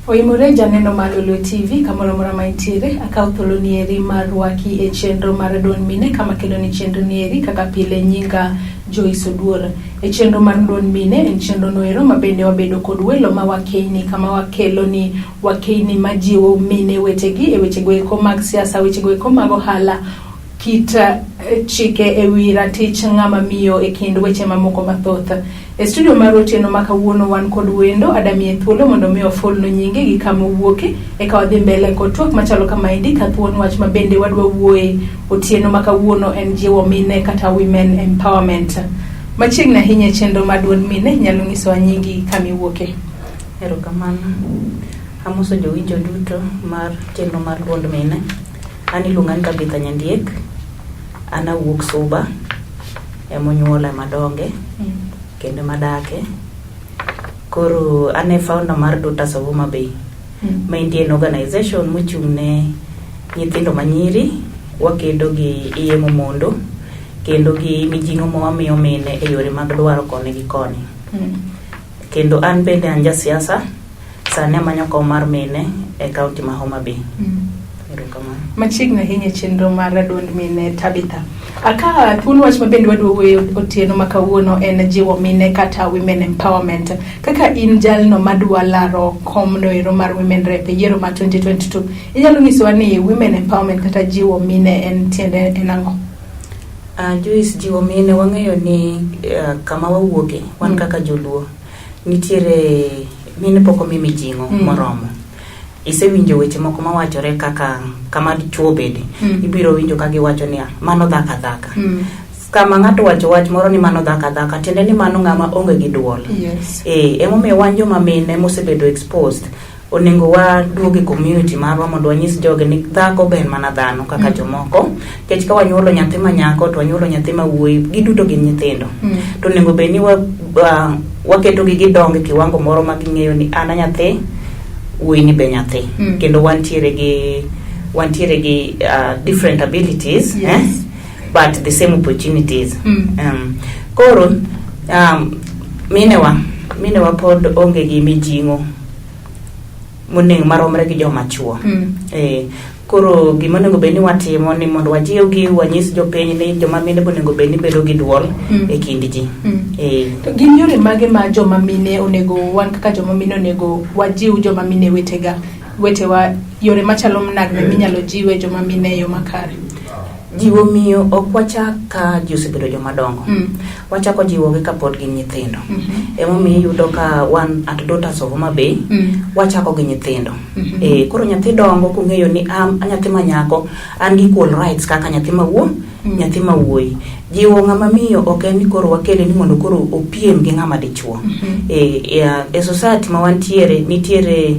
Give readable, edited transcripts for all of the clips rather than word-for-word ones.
Oimore janeno mar Lolwe TV kamoro amora ma intiere, akawo thuolo ni eri mar rwaki e chenro mar Duond Mine kama kelo ni chenro ni eri kaka pile nyinga Joyce Oduor. E chenro mar Duond Mine en chenro noero ma bende wabedo kod welo ma wakeini kama wakelo ni wakeini majiwo mine wetegi e wechego eko mag siasa, wechego eko mag ohala, kit chike e wi ratich ng'ama miyo e kind weche mamoko mathoth. E studio mar otieno ma kawuono wan kod wendo adamiye thuolo mondo mi ofulnu nyinge gi kama owuoke eka wadhi mbele kod twak machalo kamaendi ka thuon wach ma bende wadwa wuoye otieno ma kawuono en jiwo mine kata women empowerment. Machiegni ahinya e chenro mar duond mine nyalo nyisowa nyingi kama iwuoke. Erokamano. Amoso jowinjo duto mar chenro mar duond mine. An iluonga ni Tabitha Nyandiek. An awuok Suba. Emonyuola emadonge kendo emadake. Koro an e founder mar Daughters of Homa Bay. Ma en organization mochung' ne nyithindo manyiri wakedo gi iye momondo kendo gi mijing'o ma wamiyo mine e yore mag dwaro koni gi koni. Kendo an bende an jasiasa, sani amanyo kom mar mine e kaunti ma Homa Bay. Erokamano. Machiegni ahinya e chenro mar duond mine Tabitha. Aka thuon wach ma bende wadwa wuoyo otieno ma kawuono en jiwo mine kata women empowerment. Kaka in jalno madwa laro komno ero mar women rep e yiero mar 2022, inyalo nyisowa ni women empowerment kata jiwo mine en tiende en ang'o? Joyce, jiwo mine wang'eyo ni kama wawuoke wan kaka joluo nitiere mine pok omi mijing'o moromo. Isewinjo weche moko mawachore kaka kama dichuo bede ibiro winjo ka giwacho niya mano dhako adhaka. Kama ng'ato wacho wach moro ni mano dhako adhaka tiende ni mano ng'ama onge gi duol. Emomiyo wan joma mine mosebedo exposed onego waduog e community marwa mondo wanyis jogi ni dhako be en mana dhano kaka jomoko. Nikech ka wanyuolo nyathi ma nyako to wanyuolo nyathi ma wuoyi, giduto gin nyithindo. To onego bed ni waketogi gidong e kiwango moro ma ging'eyo ni an a nyathi, wuoyi ni be nyathi. Kendo wantiere gi different abilities, eh? But the same opportunities. Koro minewa pod onge gi mijing'o monego maromre gi joma chuo. Koro gima onego bed ni watimo ni mondo wajiwgi, wanyis jopiny ni joma mine onego bed ni bedo gi duol e kind ji. To gin yore mage ma joma mine onego wan kaka joma mine onego wajiw joma mine wetega wetewa yore machalo nade minyalo jiwe joma mine e yo makare? Jiwo miyo ok wachak ka ji osebedo joma dongo. Wachako jiwogi kapod gin nyithindo. Emomiyo iyudo ka wan at Daughters of Homa Bay wachako gi nyithindo. Koro nyathi dongo kong'eyo ni am nyathi ma nyako an gi equal rights kaka nyathi ma wuo nyathi ma wuoyi. Jiwo ng'ama miyo ok en ni koro wakele ni mondo koro opiem gi ng'ama dichuo. E society ma wantiere nitiere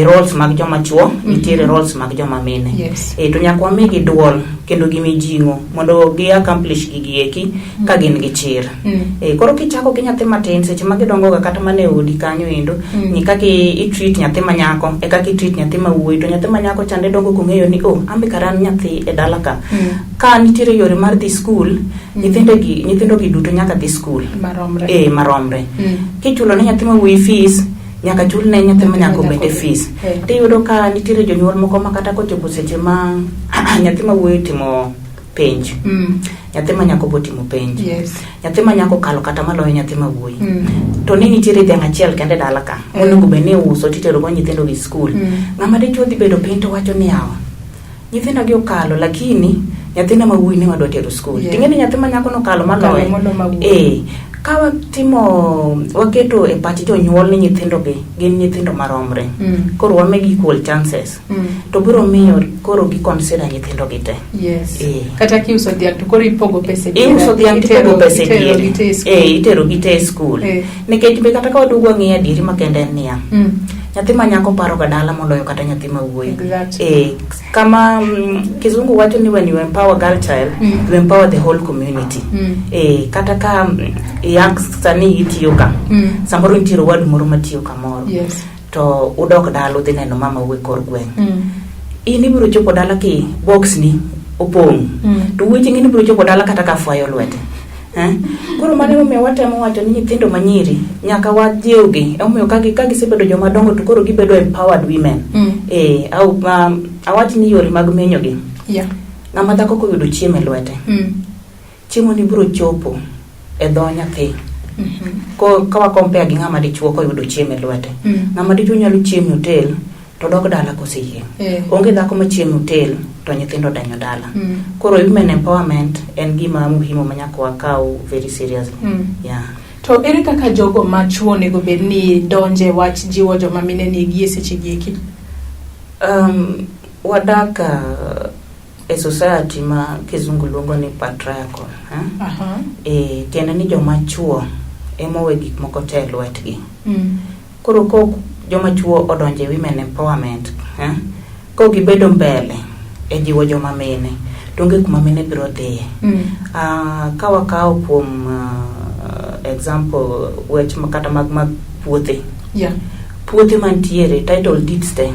roles mag joma chuo, nitiere roles mag joma mine. To nyaka wamigi duol kendo gi mijing'o mondo gi accomplish gigi eki ka gin gi chir. Koro kichako gi nyathi matin seche ma gidongo ga kata mana e odi kanyo endo ni kaka i treat nyathi ma nyako e kaka i treat nyathi ma wuoyi to nyathi ma nyako chande dongo kong'eyo ni oh an be kara an nyathi e dala ka. Ka nitiere yore mar dhi skul, nyithindo gi duto nyaka dhi skul. Maromre. Maromre. Kichulo ne nyathi ma wuoyi fees, nyaka chul ne nyathi ma nyako bende fees. Tiyudo ka nitiere jonyuol moko ma kata kochopo seche ma nyathi ma wuoyi timo penj, nyathi ma nyako botimo penj. Nyathi ma nyako kalo kata maloyo nyathi ma wuoyi. To ni nitiere dhiang' achiel kende dala ka, monego bed ni iuso titero go nyithindo gi skul. Ng'ama dichuo dhi bedo piny to wacho ni yawa, nyithinda gi okalo lakini nyathina ma wuoyi ne wadwa tero skul. Ting'e ni nyathi ma nyako nokalo maloye. Ka watimo waketo e pach jonyuol ni nyithindo gi gin nyithindo maromre. Koro wamigi equal chances. To biro miyo koro gi consider nyithindo gi te. Kata kiuso dhiang' to koro ipogo pesa e diere. Iuso dhiang' tipogo pesa e diere. Itero gi te e skul. Nikech be kata ka waduogo wang'iyo adieri makende en niya. Nyathi ma nyako paro ga dala moloyo kata nyathi ma wuoyi. Kama kizungu wacho ni when you empower girl child, you empower the whole community. Kata ka yak sani itiyo ka, samoro nitiere wadu moro matiyo kamoro. To udok dala udhi neno mama u e kor gweng'. In ibiro chopo dala ki box ni opong'. To wuoche ng'e ni ibiro chopo dala kata ka fwayo lwete. Eh? Koro mano emomiyo watemo wacho ni nyithindo manyiri nyaka wajiwgi. Emomiyo ka gisebedo joma dongo to koro gibedo empowered women. Eh, au awach ni yore mag menyogi. Ng'ama dhako koyudo chiemo e lwete. Chiemo ni biro chopo e dho nyathi. Ka wa compare gi ng'ama dichuo koyudo chiemo e lwete. Ng'ama dichuo nyalo chiemo e hotel to dok dala koseyieng'. Onge dhako ma chiemo e hotel to nyithindo denyo dala. Koro women empowerment en gima muhimu ma nyaka wakaw very seriously. Yeah. To ere kaka jogo ma chuo onego bed ni donje wach jiwo joma mine ni gie seche gi eki? Wadak e society ma kizungu luongo ni patriarchal. Eh? E, tiende ni joma chuo ema owe gik moko te e lwetgi. Koro kok joma chuo odonje women empowerment, eh? Kok gibedo mbele e jiwo joma mine, to onge kuma mine biro dhiye. Ka wakawo kuom example wech kata mag puothe. Puothe mantiere, title deeds te,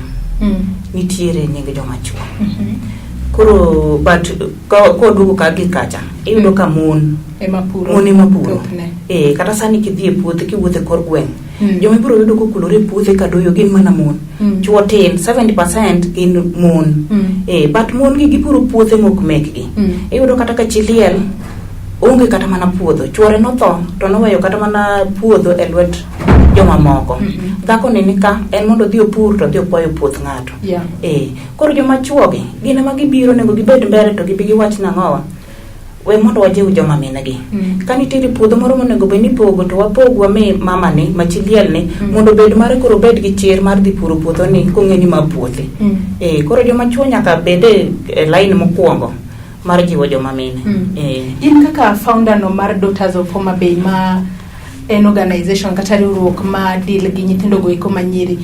nitiere nying joma chuo. Koro but koduogo ka gi kacha, iyudo ka mon ema puro. Mon ema puro. Eh, kata sani kidhi e puothe, kiwuotho e kor gweng', joma ibiro yudo kokulore e puothe kadoyo gin mana mon. Chuo tin, 70% gin mon. Eh, but mon gi gipuro puothe mok mekgi. Iyudo kata ka chi liel onge kata mana puodho. Chuore notho to noweyo kata mana puodho e lwet jomamoko. Dhako ni nika en mondo odhi opur to odhi okwayo puoth ng'ato. Eh, koro joma chuogi gin ema gibiro onego gibed mbele to gibi giwach nang'owa. We mondo wajiw joma minegi. Ka nitiere puodho moro monego bed ni ipogo to wapog wami mama ni ma chi liel ni mondo obed mare koro obed gi chir mar dhi puro puodho ni kong'e ni ma puothe. Eh, koro joma chuo nyaka bed e line mokwongo mar jiwo joma mine. Eh. In kaka founder no mar Daughters of Homa Bay ma en organization kata riwruok ma deal gi nyithindo go eko manyiri.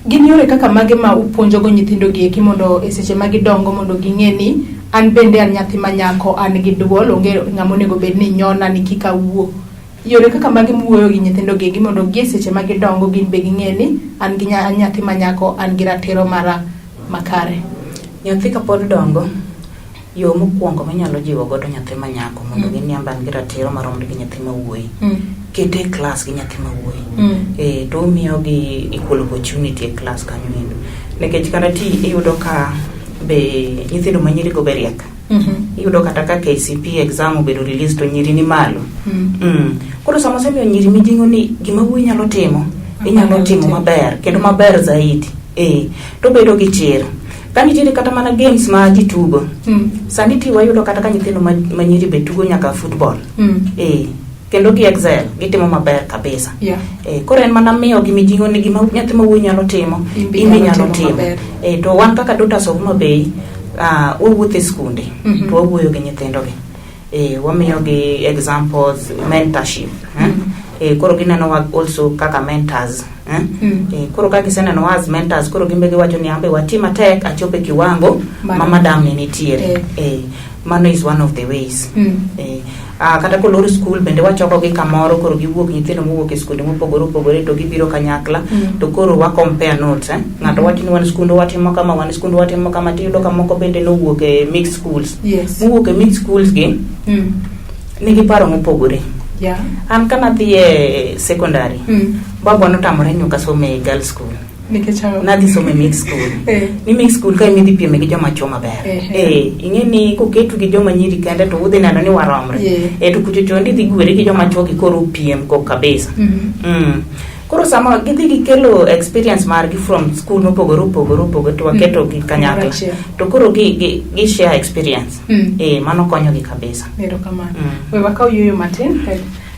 Gin yore kaka mage ma upuonjogo nyithindo gi eki mondo e seche ma gidongo mondo ging'e ni an bende an nyathi ma nyako, an gi duol, onge ng'ama onego bed ni nyona ni kik awuo. Yore kaka mage muwuoyo gi nyithindo gi eki mondo gi e seche ma gidongo gin be ging'e ni an gi an nyathi ma nyako, an gi ratiro mara makare. Nyathi kapod dongo, yo mokwongo minyalo jiwo godo nyathi ma nyako mondo ng'e ni an be an gi ratiro maromre gi nyathi ma wuoyi. Kete e klas gi nyathi ma wuoyi. Eh, to umiyo gi equal opportunity e klas kanyo endo. Nikech kata ti iyudo ka be nyithindo ma nyiri go be riek. Iyudo kata ka KCPE exam obedo release to nyiri ni malo. Koro sama osemiyo nyiri mijing'o ni gima wuoyi nyalo timo, inyalo timo maber kendo maber zaidi. Eh, to bedo gi chir. Ka nitiere kata mana games ma ji tugo. Sani ti wayudo kata ka nyithindo ma nyiri be tugo nyaka football. Eh, kendo gi excel, gitimo maber kabisa. Eh, koro en mana miyo gi mijing'o ni gima nyathi ma wuoyi nyalo timo, In be in be inyalo nyalo timo timo. maber. Eh, to wan kaka Daughters of Homa Bay, wawuotho e skunde, to wawuoyo gi nyithindo gi. Eh, wamiyo gi examples, mentorship. Eh? Eh, koro gineno wa also kaka mentors. Eh? Eh, koro ka giseneno wa as mentors, koro gin be giwacho ni ambe wati matek achop e kiwango ma madam ni nitiere. Eh, mano is one of the ways. Eh, kata kolor school bende wachoko gi kamoro koro giwuok nyithindo mowuok e skunde mopogore opogore to gibiro kanyakla to koro wa compare notes, eh? Ng'ato wacho ni wan skundwa watimo kama, wan skundwa watimo kama, tiyudo ka moko bende nowuok e mixed schools. Mowuok e mixed schools gi nigi paro mopogore. An kanadhi e secondary, babwa notamore nyuka somo e girls school. Nikech ang'o? Nadhi somo e mixed school. Ni mixed school ka ema idhi pieme gi joma chuo maber. Eh, ing'e ni koketu gi joma nyiri kende to udhi neno ni waromre. Eh, to kucho chon idhi gweri gi joma chuo gi koro upiem go kabisa. Koro sama gidhi gikelo experience margi from school mopogore opogore opogore to waketo gi kanyakla. Achiel. To koro gi share experience. Eh, mano konyo gi kabisa. Erokamano. We wakaw yueyo matin.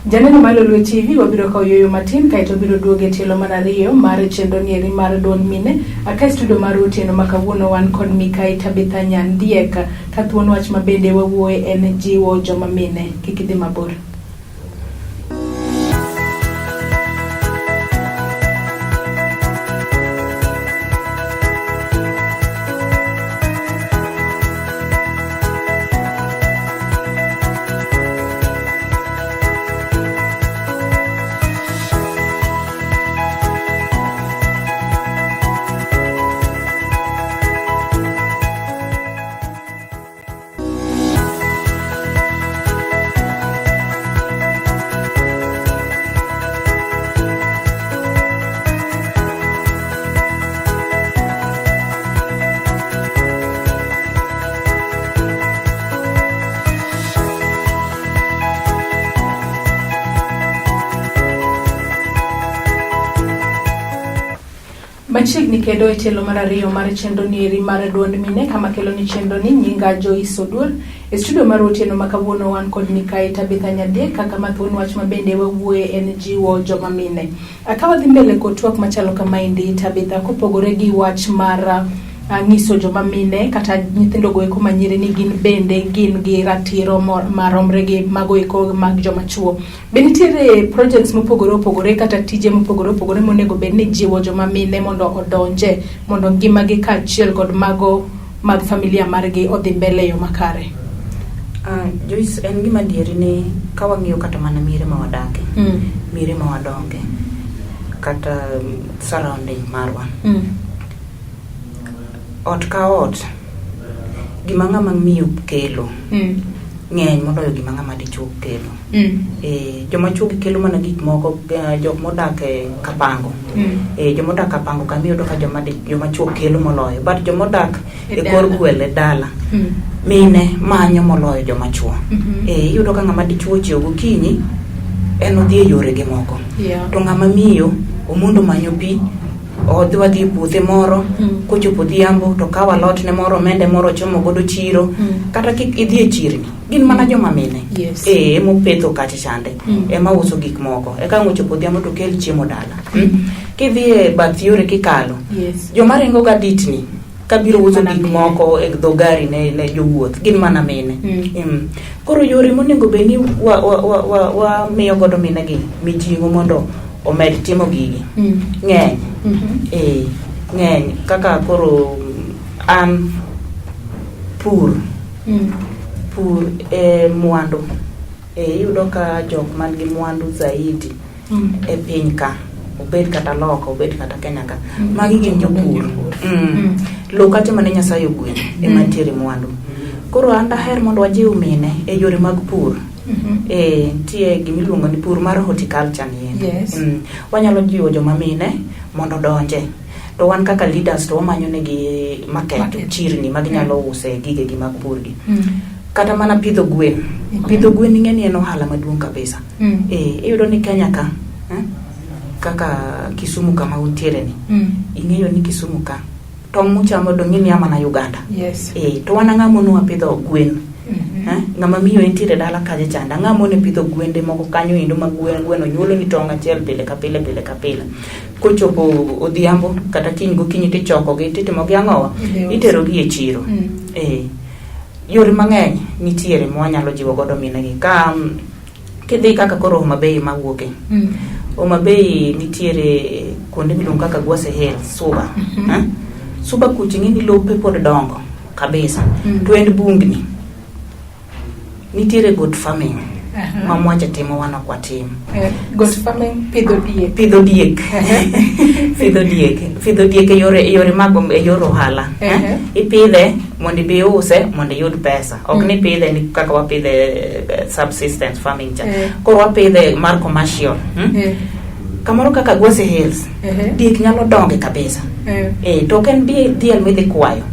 Janeno mar Lolwe TV wabiro kawo yueyo matin kaeto biro duogo e tielo mar ariyo mar chenro nieri mar duond mine. Aka e studio mar otieno ma kawuono wan kod Mikai Tabitha Nyandiek ka thuon wach ma bende wawuoye en jiwo joma mine. Kik idhi mabor. Machiegni kendo e tielo mar ariyo mar chenro ni eri mar duond mine kama kelo ni chenro ni nyinga Joyce Oduor. E studio mar otieno ma kawuono wan kod Mikai Tabitha Nyadiek kaka mathuon wach ma bende wawuoye en jiwo joma mine. Ka wadhi mbele kod twak machalo kamaendi Tabitha, kopogore gi wach mar nyiso joma mine kata nyithindo go eko manyiri ni gin bende gin gi ratiro maromre gi mago eko mag joma chuo. Be nitiere projects mopogore opogore kata tije mopogore opogore monego bed ni jiwo joma mine mondo odonje mondo ngimagi kaachiel kod mago mag familia margi odhi mbele e yo makare? Joyce, en gima adieri ni ka wang'iyo kata mana miere ma wadake, miere ma wadonge, kata surrounding marwa, ot ka ot, gima ng'ama miyo kelo ng'eny moloyo gima ng'ama dichuo kelo. Joma chuo gi kelo mana gik moko, jok modak e Kapango. Joma odak Kapango kama iyudo ka joma chuo kelo moloyo. But joma odak e kor gwel e dala, mine manyo moloyo joma chuo. Iyudo ka ng'ama dichuo ochiew gokinyi, en odhi e yorege moko. To ng'ama miyo omondo manyo pi, odhi wadhi e puothe moro, kochopo odhiambo to kawo alot ne moro, omende moro ochomo godo chiro, kata kik idhi e chirni. Gin mana joma mine. Emopetho kacha chande. Ema uso gik moko. Eka ang' ochopo odhiambo to kel chiemo dala. Kidhi e bath yore kikalo, joma ringo ga ditni kabiro uso gik moko e dho gari ne jowuoth gin mana mine. Koro yore monego bed ni wa miyo godo mine gi mijing'o mondo omed timo gigi ng'eny. Ng'eny kaka koro an pur. Pur e mwandu. Iyudo ka jok man gi mwandu zaidi e piny ka, obed kata loka, obed kata Kenya ka, magi gin jopur. Lowo kacha mane Nyasaye ogwedho ema nitiere mwandu. Koro an daher mondo wajiw mine e yore mag pur. Nitie gimiluongo ni pur mar horticulture ni endi. Wanyalo jiwo joma mine mondo odonje. To wan kaka leaders to wamanyo negi market, chirni ma ginyalo use gigegi mag pur gi. Kata mana pidho gwen. Pidho gwen ing'e ni en ohala maduong' kabisa. Iyudo ni Kenya ka, kaka Kisumu kama untiere ni, ing'eyo ni Kisumu ka, tong' muchamo dong' ni mana Uganda. To wan ang'o mono wapidho gwen? Ng'ama miyo entiere dala kacha chande, ang'o mone pidho gwende moko kanyo endo ma gwen gweno nyuolo ni tong' achiel pile ka pile pile ka pile. Kochopo odhiambo kata kiny gokinyi tichoko gi titimo gi ang'owa? Itero gi e chiro. Yore mang'eny nitiere ma wanyalo jiwo godo mine gi. Ka kidhi kaka koro Homa Bay mawuoke. Homa Bay nitiere kuonde miluongo kaka Gwase Hills, Suba. Suba kucha ing'e ni lope pod dongo kabisa. To en bungni. Nitiere goat farming. Ma mwache timo wan ok watim. Goat farming, pidho diek. Pidho diek. Pidho diek. Pidho diek e yore mag e yor ohala. Ipidhe mondo ibi use mondo iyud pesa. Ok ni pidhe ni kaka wapidhe subsistence farming cha. Koro wapidhe mar commercial. Kamoro kaka Gwase Hills, diek nyalo donge kabisa. To ok en diel midhi kwayo.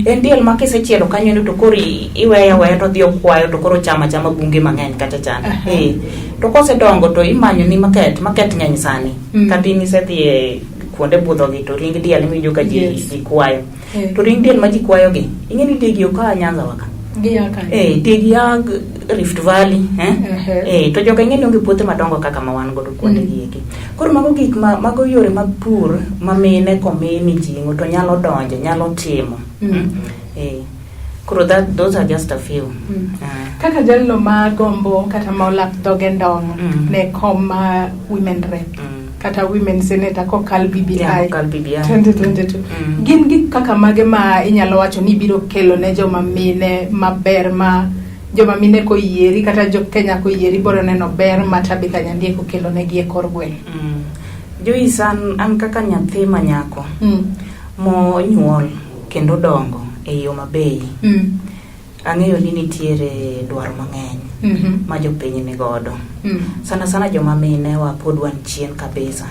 En diel ma kisechielo kanyo to koro iweyo aweya to odhi okwayo to koro chama chama bunge mang'eny kacha chande. To kosedongo to imanyo ni market, market ng'eny sani. Kata in isedhi e kuonde budho gi to ring diel imiwinjo ka ji kwayo. To ring diel ma ji kwayo gi, ing'e ni diegi ok a Nyanza wa ka. Gia kanye? Diegi a Rift Valley, To joka ing'e ni onge puothe madongo kaka ma wan godo kuonde gi eki. Koro mago gik ma, mago yore mag pur ma mine komi mijing'o to nyalo donjo, nyalo timo. Koro those are just a few. Kaka jalno ma gombo kata ma olap dhoge ndong' ne kom ma women rep. Kata women senator kokal BBI. Yeah, kokal BBI. 2022. Gin gik kaka mage ma inyalo wacho ni biro kelo ne joma mine maber ma joma mine koyieri kata jo Kenya koyieri biro neno ber ma Tabitha Nyandiek okelo negi e kor gweng'? Joyce, an kaka nyathi ma nyako monyuol kendo dongo e yo Homa Bay, ang'eyo ni nitiere dwaro mang'eny ma jopiny ni godo. Sana sana joma mine wa pod wan chien kabisa.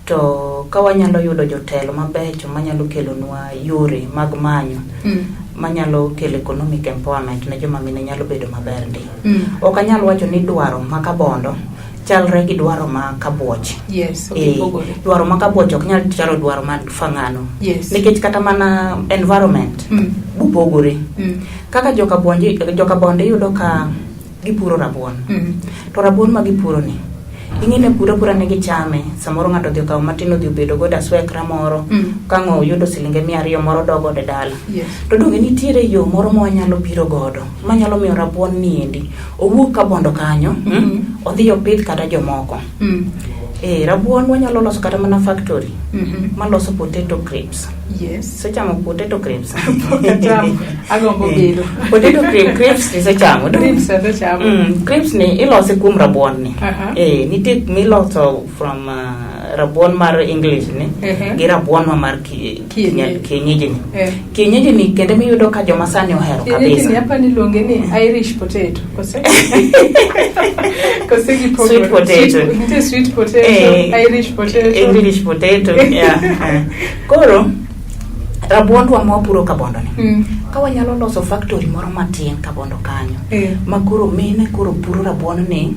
To ka wanyalo yudo jotelo mabecho manyalo kelonwa yore mag manyo, manyalo kelo economic empowerment ne joma mine nyalo bedo maber ndi. Ok anyal wacho ni dwaro ma Kabondo chalre gi dwaro ma kabuoch. Yes, ok Eh, gipogore. dwaro ma kabuoch ok nyal chalo dwaro ma fang'ano. Yes. Nikech kata mana environment bopogore. Kaka jokabonde iyudo ka gipuro rabuon. To rabuon ma gipuro ni, ing'e ni puro apura ni gichame, samoro ng'ato odhi okawo matin odhi obedo godo aswekra moro, ka ang' oyudo silinge 200 moro odok godo e dala. To donge nitiere yo moro ma wanyalo biro godo manyalo miyo rabuon ni endi owuog kabondo kanyo, odhi opidh kata jomoko. Rabuon wanyalo loso kata mana factory maloso potato crisps. Isechamo potato crisps? Pok achamo. Agombo bedo. Potato crisps isechamo? Crisps asechamo. Crisps ni ilose kuom rabuon ni. Nitie miloso from rabuon mar English ni gi rabuon ma mar Kienyeji. kienyeji ni. Kienyeji ni kendo miyudo ka joma sani ohero Kienyeji ni kabisa. hapa niluonge ni Irish potato. Kose? Kose gipogore. Sweet potato. Nitie sweet potato, Irish potato. English potato. Yeah. Koro rabuondwa ma wapuro kabondo ni. Ka wanyalo loso factory moro matin kabondo kanyo. Ma koro mine koro puro rabuon ni,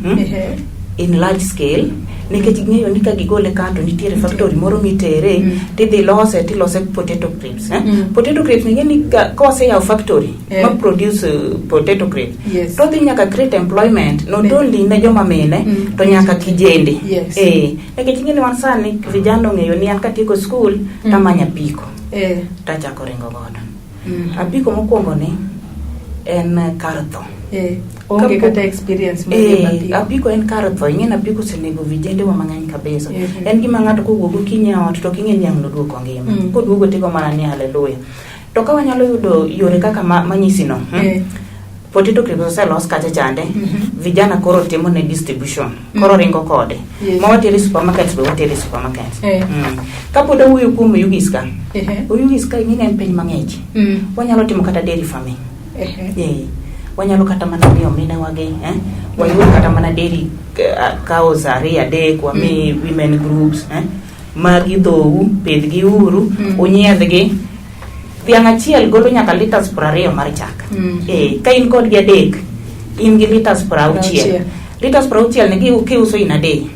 in large scale, nikech ging'eyo ni ka gigole ka to nitiere factory moro mitere, tidhi lose tilose potato crisps. Potato crisps ing'e ni ka waseyawo factory ma produce potato crisps, to dhi nyaka create employment not only ne joma mine, to nyaka kijende. Nikech ing'e ni wan sani vijana ong'eyo ni an katieko school, tamanyo apiko, tachako ringo godo. Apiko mokwongo ni en kar tho. Onge kata experience mar riembo apiko. Apiko en kar tho. Ing'e ni apiko osenego vijende wa mang'eny kabisa. En gima ng'ato kowuok gokinyi e ot to ok ing'e ni ang' noduogo ngima. Koduogo tigo mana ni haleluya. To ka wanyalo yudo yore kaka manyisi no, Potato crisps oselos kacha chande, vijana koro timo ne distribution, koro ringo kode. Ma watere supermarkets be watere supermarkets. Kapod awuoyo kuom Oyugis ka, Oyugis ka ing'e ni en piny mang'ich. Wanyalo timo kata dairy farming. Wanyalo kata mana miyo mine wagi, Wayud kata mana dairy cows 2 3, wami women groups, Magi dhou, pidhgi uru, unyiedhgi. Dhiang' achiel golo nyaka liters 20 mar chak. Ka in kodgi 3, in gi liters 60. Liters 60 ni kiuso in a day.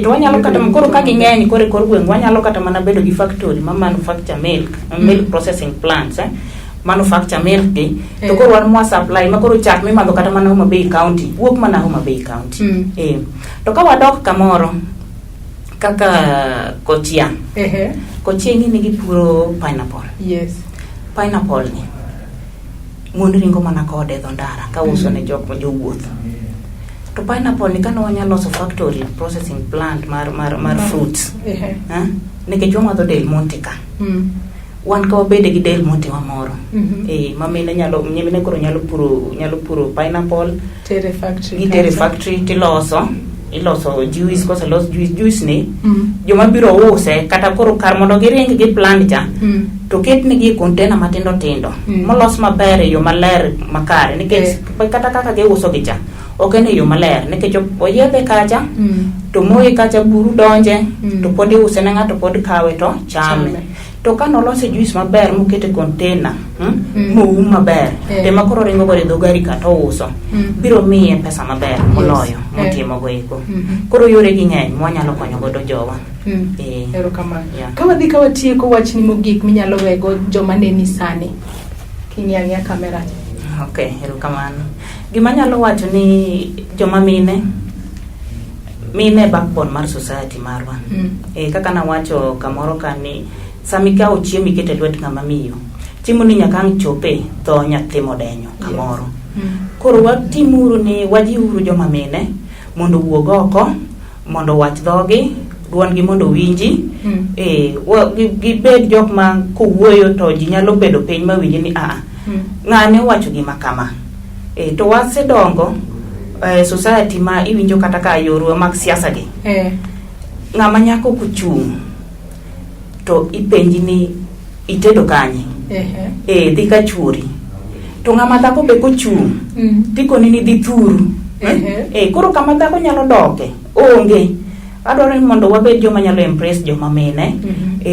To wanyalo kata koro ka ging'eny koro e kor gweng' wanyalo kata mana bedo gi factory ma manufacture milk, milk processing plants, Manufacture milk gi. To koro wan mwa supply ma koro chak mimadho kata mana Homa Bay County, wuok mana Homa Bay County. To ka wadok kamoro kaka Kochia. Kochia ing'e ni gipuro pineapple. Pineapple ni mon ringo mana kode e dho ndara ka uso ne jok ma jowuoth. To pineapple ni kane wanyalo loso factory processing plant mar fruits. Nikech wamadho Del Monte ka. Wan ka wabede gi Del Monte wa moro. Ma mine nyalo, mine koro nyalo puro, nyalo puro pineapple. Tere factory. Gitere factory tiloso. Iloso juice, koselos juice, juice ni, joma biro use, kata koro kar mondo giring gi plant cha, to ketnegi e container matindo tindo, molos maber e yo maler makare, nikech kata kaka giuso gi cha, ok en e yo maler, nikech oyiedhe kacha, to moye kacha buru donje, to pod iuse ne ng'ato pod kawe to chame. Chame. To ka nolose juice maber mokete container, moum maber, ema koro ringo godo e dho gari ka to ouso, biro miye pesa maber moloyo motimo go eko. Koro yore gi ng'eny mwanyalo konyo godo jowa. Erokamano. Ka wadhi ka watieko wachni mogik minyalo wego joma neni sani, king'iyo ang'iya kamera. Okay, erokamano. Gima anyalo wacho ni joma mine, mine e backbone mar society marwa. Kaka nawacho kamoro ka ni sama ikawo chiemo iketo e lwet ng'ama miyo, chiemo ni nyaka ang' chope tho nyathi modenyo kamoro. Koro watimuru ni wajiwuru joma mine mondo owuog oko, mondo owach dhogi, duondgi mondo owinji. Gibed jok ma kowuoyo to ji nyalo bedo piny ma winji ni aa, ng'ane owacho gima kama. To wasedongo society ma iwinjo kata ka yorwa mag siasa gi. Ng'ama nyako kochung' to ipenji ni itedo kanye? Dhi ka chuori. To ng'ama dhako be kochung' tikoni ni dhi thuru. Koro kama dhako nyalo doke onge. Adwaro ni mondo wabed joma nyalo embrace joma mine.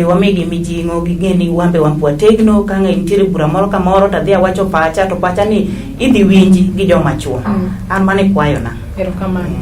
Wamigi mijing'o, ging'e ni wan be wan wategno, ka ng'e nitiere bura moro kamoro to adhi awacho pacha, to pacha ni idhi winji gi joma chuo. An mano e kwayona. Erokamano.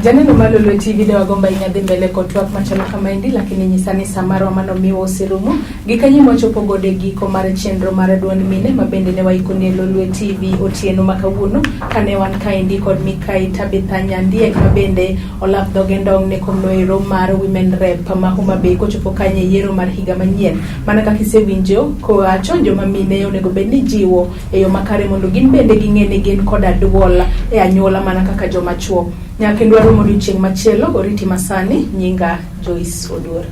Janeno mar Lolwe TV de wagombo ahinya dhi mbele kod twak machalo kamaendi, lakini nyisa ni saa marwa manomiwa oserumo. Gikanyo mwachopo godo e giko mar chenro mar duond mine ma bende ne waikoni e Lolwe TV otieno ma kawuono kane wan kaendi kod Mikai Tabitha Nyandiek ma bende olap dhoge ndong' ne komnoero mar Women Rep ma Homa Bay kochopo kanyo e yiero mar higa manyien. Mana kaka isewinjo kowacho, joma mine onego bed ni jiwo e yo makare mondo gin bende ging'e ni gin koda duol e anyuola mana kaka joma chuo. Nyaka kendo warom odiochieng' machielo, oriti masani, nyinga Joyce Oduor.